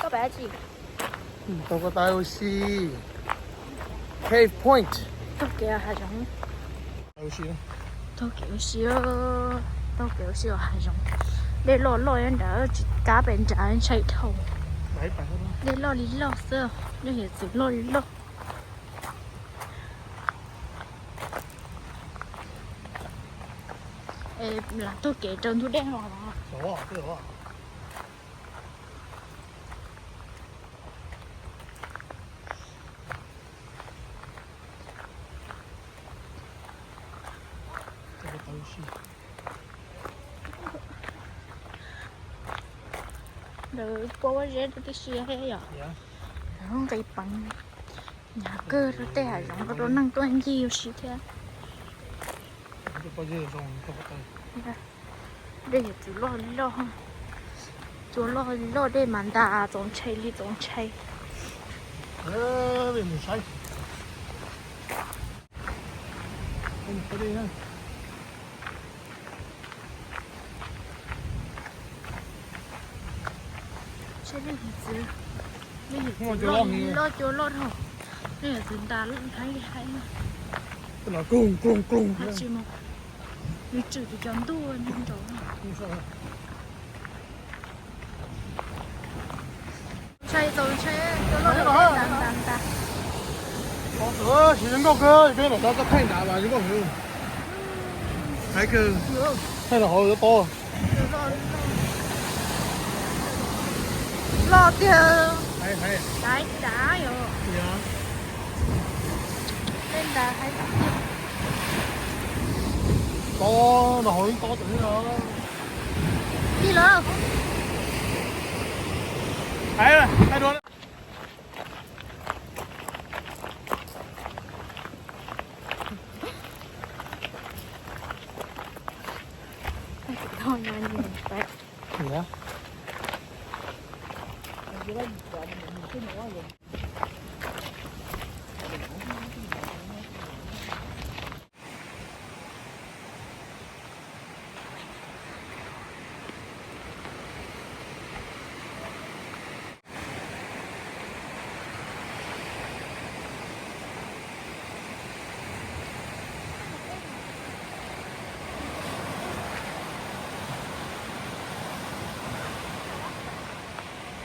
Pab tsis. Tau ko taw ua si. Cave Point. Taug kev hav zoov. Taug kev ua si, taug kev ua si hav zoov. Dej loj loj nrad tsis kab pes nrad ntshai dhau. Dej loj li loj xwb, dej hiav txwv loj li loj. Es lam taug kev rau ntug dej no los? Lawv pua pob zeb rau tib si thiab yom. Lawv nqis peev. Hnyav kawg rau tej hav zoov rau neeg tuaj ncig ua si thiab. Dej hiav txwv loj li loj, cua loj li loj, dej mas ntas txaus ntshai li txaus ntshai. Saib dej hiav txwv, dej hiav txwv loj li loj, cua loj dhau, dej hiav txwv ntas haib li haib. Tsis mus, nws tswm tus cov ntuj nrov. Ntshai txaus ntshai, cua loj ntas ntas ntas. Tsis zoo nkauj kawg, peb los tau txoj thaij nrad mas zoo nkauj heev. Hais kawg, thaij los hauv yuav tau. Loj tiag. Dai dai yom. Tej ntas haib tiag. Tob no hauv ib tob tawm li no. Lig lawm. Hais, hais dua.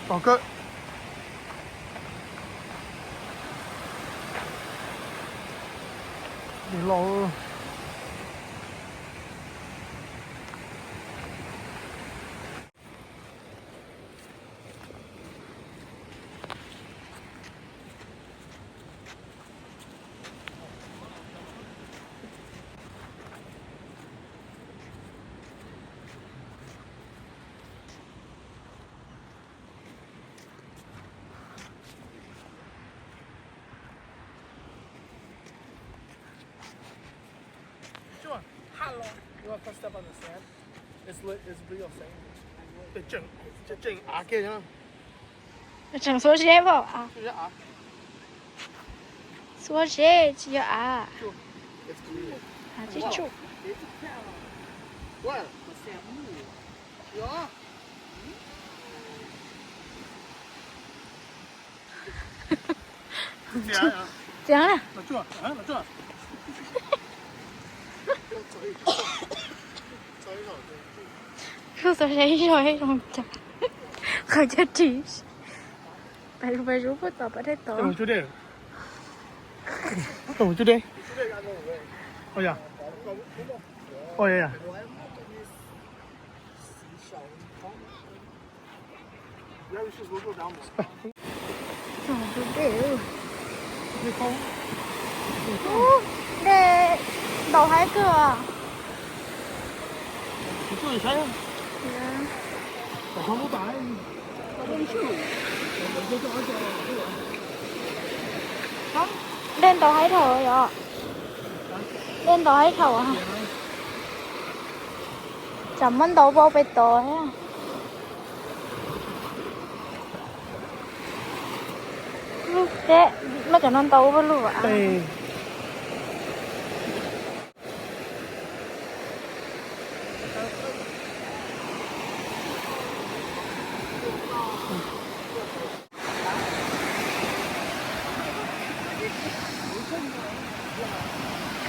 Tom kawg. Dej loj. Sure. How long? You want to step on the sand? It's lit. It's real sand. Tseem, tseem av kiag. Tseem xuab zeb pom. Xuab zeb tsis yog av. Av tib tsuj. Txiav na. Kuj txog saib ib zaug ib zaug cas qhov coj ris. Pais lug pais zub puag tom pas dej tod. Tus dej, dej ntaus haib kawg. Dej ntaus haib dhau yom. Dej ntaus haib dhau. Tsam muab ntaus pau pem tod thiab. Lub teb, muab cov no ntaus ua luaj. Kuv txhob mus, kuv tsis mus.